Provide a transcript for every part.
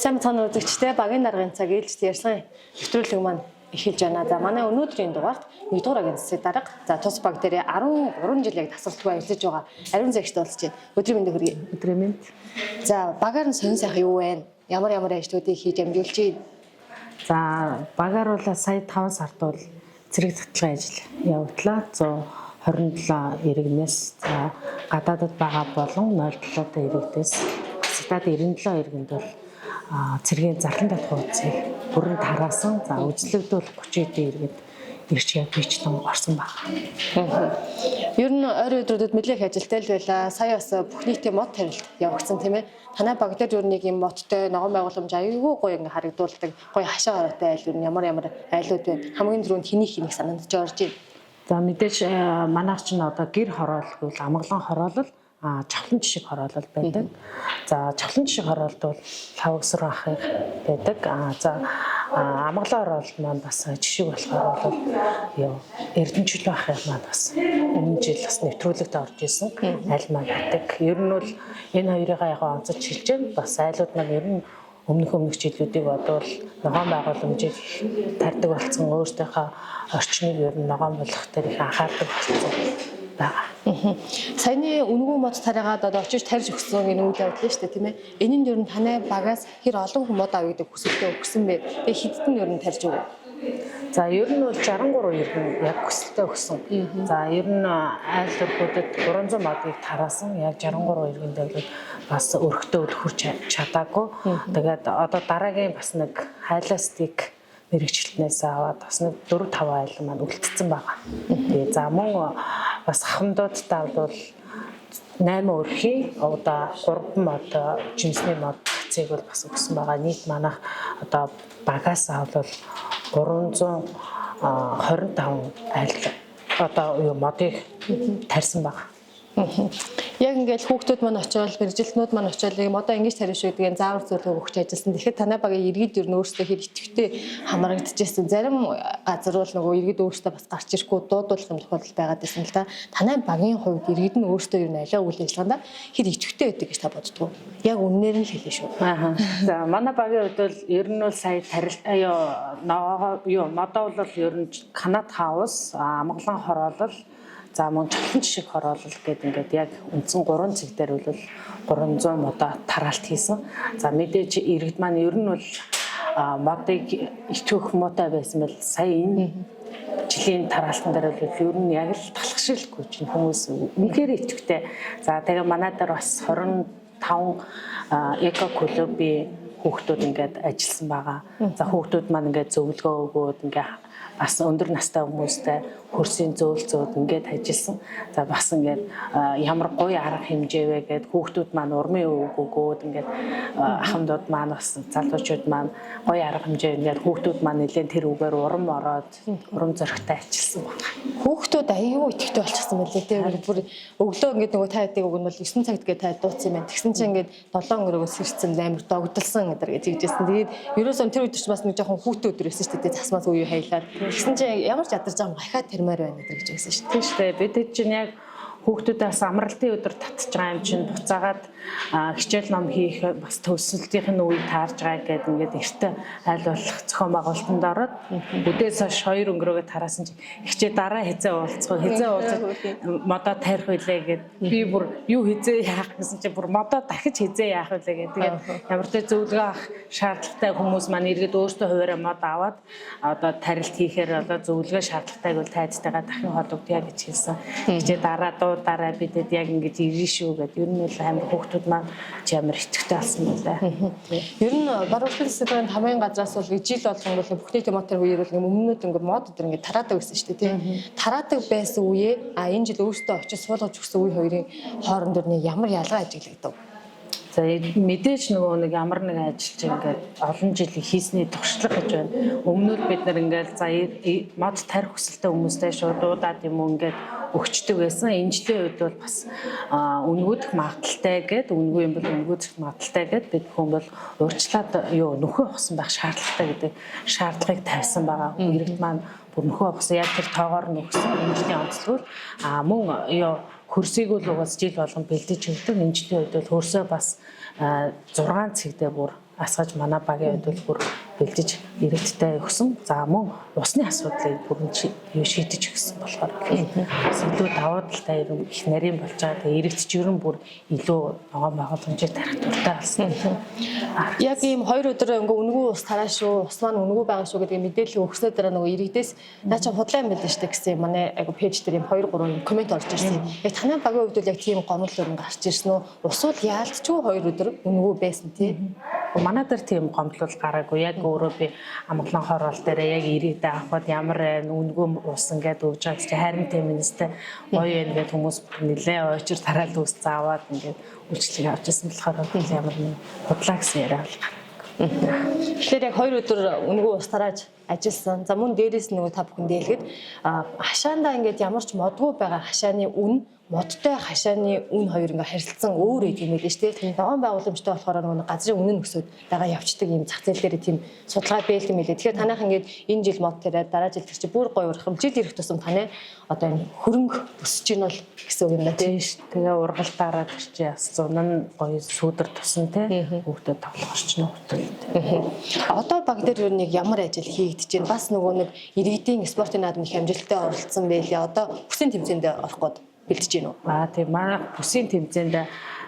Сайн цаана үзэгчтэй багийн даргын цаг ээлжид ярьсан нэвтрүүлэг маань эхэлж байна. За, манай өнөөдрийн дугаарт 1-р агентствийн дарга, за, тус баг дээр 13 жил яг тасралтгүй ажиллаж байгаа Ариун загшд болж байна. Өдрийн мэндийг хүргэе. Өдрийн мэнд. За, багаар нь сонин сайхан юу вэ? Ямар ямар ажлуудыг хийж амжуулж байна? За, багаар бол сая 5 сард бол цэрэг татлагын ажил явагдлаа. 127 иргэнээс, за, гадаадад байгаа болон 07 иргэдээс хасагдаад 97 иргэнд бол цэргийн зарлан татах хуудсыг бүрэн тараасан. За, үзлэгд бол 30 хэдэн иргэд ирч бичлэн орсон байна. Ер нь ойрын өдрүүдэд нэлээх ажилтай л байлаа. Сая бас бүх нийтийн мод тарилт явагдсан, тийм ээ. Танай баг дээр ер нь нэг юм модтой ногоон байгууламж аюулгүй гоё ингээ харагдуулдаг. Гоё хашаа ороотой айл ер нь ямар ямар айлууд байна? Хамгийн түрүүнд хэнийг хэнийг санаанд ч орж байна? За, мэдээж манайх чинь одоо гэр хороолол гэвэл амгалан хороолол, чавлан жишг хороолол байдаг. За, чавлан жишг хороололд бол лавгсар ахыг байдаг. За, амгалан хороололд маань бас жишг болохоор бол юу Эрдэнэчлөө ахыг маань бас өмнө жил бас нэвтрүүлэгт орж исэн айл маань байдаг. Ер нь бол энэ хоёрыгаа яг онцолж хэлж байна. Бас айлууд маань ер нь өмнөх жилүүдийг бодвол ногоон байгууламжийг их тарьдаг болсон, өөртөөхөө орчныг ер нь ногоон болгох дээр их анхаардаг болсон байгаа. Саяны үнэгүй мод тариагаад одоо очиж тарьж өгсөн энэ үйл явдал нь шүү дээ, тийм ээ. Энэ нь ер нь танай багаас хэр олон хүн мод авъя гэдэг хүсэлтээ өгсөн бэ? Тэгээ хэдд нь ер нь тарьж өгөв? За, ер нь бол 63 иргэн яг хүсэлтээ өгсөн. За, ер нь айл өрхүүдэд 300 модыг тараасан. Яг 63 иргэндээ бол бас өрхтөө хүрч чадаагүй. Тэгээд одоо дараагийн бас нэг хайлаастыг мэрэгчлэнээс аваад бас нэг 4 5 айл маань үлдсэн байгаа. Тэгээ за, мөн бас хахамдуудтай бол 8 өрхийн одоо 3 мод жимсний мод цэг бол бас өгсөн байгаа. Нийт манайх одоо багаас бол 325 айл одоо юу модыг тарьсан байгаа. Яг ингээл хүүхдүүд маань очиод, мэргэжилтнүүд маань очиод юм одоо ингэж тарих шүү гэдгийг заавар зөвлөгөө өгч ажилласан. Тэгэхээр танай багийн иргэд ер нь өөрсдөө хэр идэвхтэй хамрагдчихсэн. Зарим газар бол нөгөө иргэд өөрсдөө бас гарч ирэхгүй дуудуулах юм тохиолдол байгаад байсан л да. Танай багийн хувьд иргэд нь өөрсдөө ер нь аливаа үйл ажиллагаанд хэр идэвхтэй байдаг гэж та боддгоо? Яг үннээр нь л хэлнэ шүү. Аа. За, манай багийн хувьд бол ер нь бол сая тарил аюу ногоо юу модоо бол ер нь Канад хаус, амгалан хороолол, за, мөн чавлан жишг хороолол гэдэг ингээд яг үндсэн 3 цэг дээр бол 300 модоо тараалт хийсэн. За, мэдээж иргэд маань ер нь бол модыг итгэх муутай байсан бол сая энэ жилийн тараалтан дээр бол ер нь яг л талах шиг л гүйж хүмүүс үнэхээр итгэвтэй. За, тэгээ манай дээр бас 25 эко клубын хүүхдүүд ингээд ажилласан байгаа. За, хүүхдүүд маань ингээд зөвлөгөө өгөөд ингээд бас өндөр настай хүмүүстэй хөрсийн зөөлцөөд ингээд ажилласан. За, бас ингээд ямар гоё арга хэмжээ вэ гэд хүүхдүүд маань урмын өг өгөөд ингээд ахмадууд маань бас залуучууд маань гоё арга хэмжээ ингээд хүүхдүүд маань нэлээд тэр үгээр урам ороод урам зоригтой ажилласан байна. Хүүхдүүд аюу идэвхтэй болчихсон байлээ те. Бүр өглөө ингээд нөгөө та хэдийг үг нь бол 9 цагт гээд та дууцсан юм байна. Тэгсэн чинь ингээд 7 өнгөрөөгөөс сэрцэн амар догдолсон гэдэг гэж хэлжсэн. Тэгээд ерөөсөө тэр үед ч бас нэг жоохон хүүтэн өдөр байсан шүү дээ. Засмаас үе хайлаад. Тэгсэн чинь ямар ч ядарч байгаа юм хахиад тармаар байна гэдэг гэж хэлсэн шүү дээ. Тийм шүү дээ. Бид хэд чинь яг хүүхдүүдээс амралтын өдөр татж байгаа юм чинь буцаагаад хичээл ном хийх бас төгсөлтийн үе таарж байгаа гэдэг ингээд эртээ айл болох зохион байгуулалтанд ороод үдээс хойш хоёр өнгөрөөгөө тараасан чинь хичээ дараа хизээ уулзах, хизээ уулзах модоо тарих үлээ гэд би бүр юу хизээ яах гэсэн чинь бүр модоо дахиж хизээ яах үлээ гэд. Тэгээд ямар ч зөвлөгөө авах шаардлагатай хүмүүс маань иргэд өөрсдөө хуваараа мод аваад одоо тарилт хийхээр одоо зөвлөгөө шаардлагатайг бол тайзтайгаа дахин холбогдъё гэж хэлсэн. Хичээ дараа дуудаарай, бидэд яг ингэж ирнэ шүү гэд. Ер нь бол амар хүүхдүүд маань ч амар итгэвтэй болсон байлаа. Ер нь Баруун засгийн тамийн газраас бол жил болгон бол бүх нийтийн мод үеэр бол өмнөд ингээд мод өдр ингээд тараадаг байсан шүү дээ, тийм. Тараадаг байсан үеэ энэ жил өөртөө очиж суулгаж өгсөн үе хоёрын хооронд ер нь ямар ялгаа ажиглагдав? За, мэдээж нөгөө нэг ямар нэг ажил чинь ингээд олон жил хийсний туршлага гэж байна. Өмнө нь бид нар ингээд за мод тарих хүсэлтэй хүмүүстэй шууд дуудаад юм уу ингээд өгчдөг байсан. Энэ жилийн үед бол бас үнгүүдэх магадaltaй гэд, үнгүй юм бол үнгүүдэх магадaltaй гэд бид хүн бол урьдчилаад юу нөхөө ухсан байх шаардлагатай гэдэг шаардлагыг тавьсан байгаа. Иргэд маань бүр нөхөө ухсан, яг тэр тоогоор нөхсөн энэ жилийн онцлог. Мөн юу хөрсийг бол угаас жил болгон бэлдэж өгдөг. Энэ жилийн үед бол хөрсөө бас 6 цэгдээ бүр асгаж манай багийн хувьд бол бүр бэлдэж иргэдтэй өгсөн. За мөн усны асуудлыг бүрэн юу шийдэж өгсөн болохоор бас илүү давуу талтай ер нь их нарийн болж байгаа. Тэгээ иргэд ч ер нь бүр илүү ногоон байгууламжийг тарих дуртай болсон. Яг ийм 2 өдөр ингээ үнэгүй ус тараа шүү, ус маань үнэгүй байгаа шүү гэдэг мэдээлэл өгснөө дараа нөгөө иргэдээс наа чи худлаа юм байл шүү дээ гэсэн манай айгу пэйж дээр ийм 2 3 юм комент орж ирсэн. Яг танай багийн хувьд бол яг тийм гомдол өрн гарч ирсэн үү? Ус бол яалтчгүй 2 өдөр үнэгүй байсан тий. Манай дээр тийм гомдол гараагүй. Яг өөрөө би амгалан хороол дээр яг иргэдээ авахд ямар байна, үнэгүй ус ингээд өгж байгаа гэж харин тийм энэстэй гоё юм ингээд хүмүүс нэлээ ойчор тараал ус зааваад ингээд үйлчлэг авч ирсэн болохоор ямар нэг худлаа гэсэн яриа бол гараагүй. Тэгэхээр яг 2 өдөр үнэгүй ус тарааж ажилласан. За мөн дээрээс нь нөгөө та бүхэн дээлгэд хашаандаа ингээд ямар ч модгүй байгаа хашааны үн модтой хашааны үн хоёр ингээ харилцан өөр өгдөг юм лээ шүү дээ. Ногоон байгууламжтай болохоор нөгөө газрын үнэ нь өсөд байгаа явцдаг юм зах зээл дээр тийм судалгаа бэлт юм лээ. Тэгэхээр танайх ингээд энэ жил мод тариад дараа жил тэр чи бүр гоё урах юм. Жил ирэх тусам танай одоо энэ хөрөнгө өсөж гин бол гэсэн үг юм да тийм. Тийм ш. Тэгээ ургалтаараа тэр чи бас зун нь гоё сүүдэр тусан те. Хүүхдэд тоглох орчин хөтөл. Одоо баг дээр ер нь яг ямар ажил хийгдэж байна? Бас нөгөө нэг иргэдийн спортын наадам их амжилттай оролцсон байлээ. Одоо бүсийн тэмцээнд орох гээд бэлдэж байна уу? Аа тийм, манай бүсийн тэмцээнд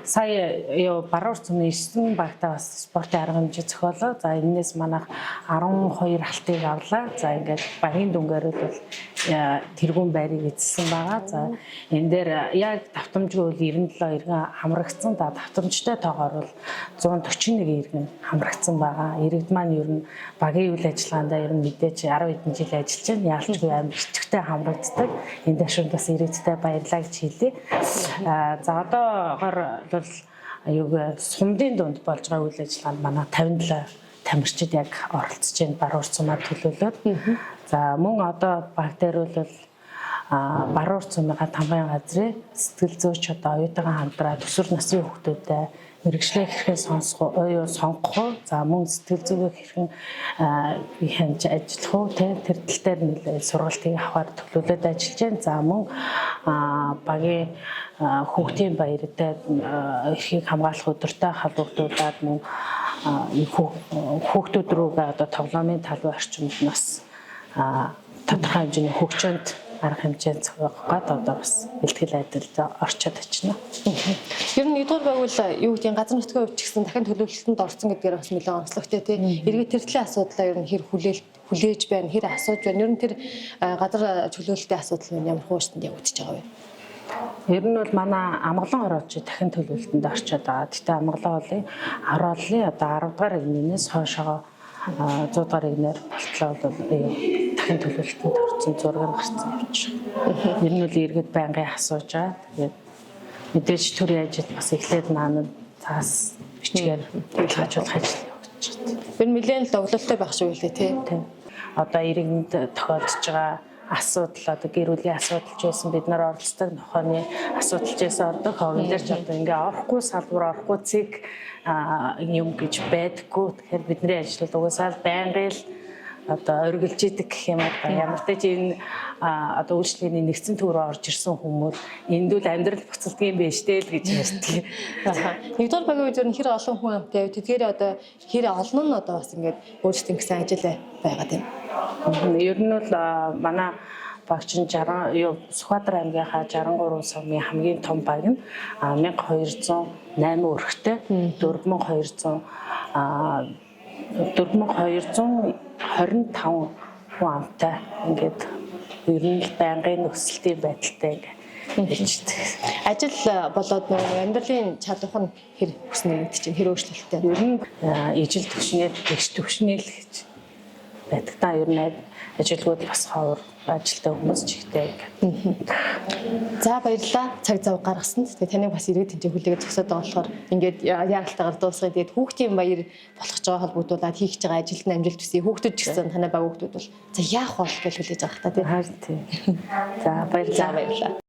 сая юу баруун цөмний 9 багтаа бас спортын арга хэмжээ зохиолоо. За энэнээс манайх 12 алтыг авлаа. За ингээд багийн дүнгээр бол тэргүүн байрыг эзэлсэн байгаа. За энэ дээр яг давтамжгүй бол 97 иргэн хамрагдсан. За давтамжтай тоогоор бол 141 иргэн хамрагдсан байгаа. Иргэд маань ер нь багийн үйл ажиллагаандаа ер нь мэдээж 10 хэдэн жил ажиллаж байна. Яалчгүй амар идэвхтэй хамрагддаг. Энэ дэшүүнд бас иргэдтэй баярлалаа гэж хэлье. За одоогор бол юуг сумдын дунд болж байгаа үйл ажиллагаанд манай 57 тамирчид яг оролцож байна. Баруун цумаа төлөөлөөд. За мөн одоо баг дээр бол баруун цумынхаа тамгын газрын сэтгэл зүйч одоо оюутангаа хамтраа төсвөр насны хүүхдүүдэд мэрэгчлээ хэрхэн сонсох уу, сонгох уу, за мөн сэтгэл зүгээ хэрхэн хянж ажиллах уу, тэр тал дээр нэлээд сургалтыг авахар төлөвлөд ажиллаж байна. За мөн багийн хүүхдийн баяртай эрхийг хамгаалах өдөртэй холбогдуулаад мөн хүүхдүүд рүүгээ одоо тоглоомын талбай орчимд нас тодорхой хэмжээний хөгжөөнд арга хэмжээ зохиогох гээд одоо бас бэлтгэл ажилд орчод очино. Ер нь нэгдүгээр байгуул юу гэдгийг газар нутгийн хувьд ч гэсэн дахин төлөвлөлтөнд орсон гэдгээр бас нэлээд онцлогтой тий. Иргэд тэр төрлийн асуудлаа ер нь хэр хүлээж байна, хэр асууж байна. Ер нь тэр газар чөлөөлөлтийн асуудал нь ямар хуучтанд явагдаж байгаа вэ? Ер нь бол манай амгалан ороолч дахин төлөвлөлтөнд орчод байгаа. Гэтэ амгалан хоолын орооллын одоо 10 дугаар эгнээс хойшоогоо 100 дугаар эгнээр болтлоо бол дахин төлөвлөлтөнд орсон зургаар гарцсан явж байгаа. Ер нь бол иргэд байнгын асууж байгаа. Тэгээд мэдээж төрийн ажил бас эхлээд наана цаас бичгээр хаажуулах ажил явагдаж байгаа. Ер нь нэлээд л доглолтой байх шиг үлээ тий. Тийм. Одоо иргэнд тохиолдож байгаа асуудал одоо гэр бүлийн асуудал ч байсан бид нар оролцдог нохооны асуудал ч байсан ордог. Хогон дээр ч одоо ингээ орохгүй салбар орохгүй цэг юм гэж байдаггүй. Тэгэхээр бидний ажил бол угаасаа л байнгын л одоо оргилж идэг гэх юм аа. Ямар ч тач энэ одоо үйлчлэгээний нэгдсэн төв рүү орж ирсэн хүмүүс энд үл амьдрал буцалдаг юм байна штэ л гэж ярьдаг. Нэгдүгээр багийн үед ер нь хэр олон хүн амтай тэдгээрээ одоо хэр олон нь одоо бас ингээд өөрсдийн гэсэн ажил байгаад байна. Ер нь бол манай багч нь 60 юу Сүхбаатар аймгийнхаа 63 сумын хамгийн том баг нь 1208 өрхтэй 4225 хүн амтай ингээд ер нь л байнгын нөхцөлтийн байдалтай ингээд хэлждэг. Ажил болоод нөгөө амьдралын чадвар нь хэр өснө гэдэг чинь хэр өөрчлөлттэй. Ер нь ижил төвшнээ тэгш төвшнээ л гэж байдаг та. Ер нь ажилгүйд бас ховор ажилтай хүмүүс ч ихтэй. За баярлалаа. Цаг зав гаргасан. Тэгээ таныг бас иргэд тэнцээ хүлээгээд зогсоод байгаа болохоор ингээд яаралтайгаар дуусгая. Тэгээд хүүхдийн баяр болох гэж байгаа холбогдуулаад хийх гэж байгаа ажилд нь амжилт хүсье. Хүүхдүүд ч гэсэн танай баг хүүхдүүд бол за яах бол гэж хүлээж байгаа та тийм. Харин тийм. За баярлалаа. За баярлалаа.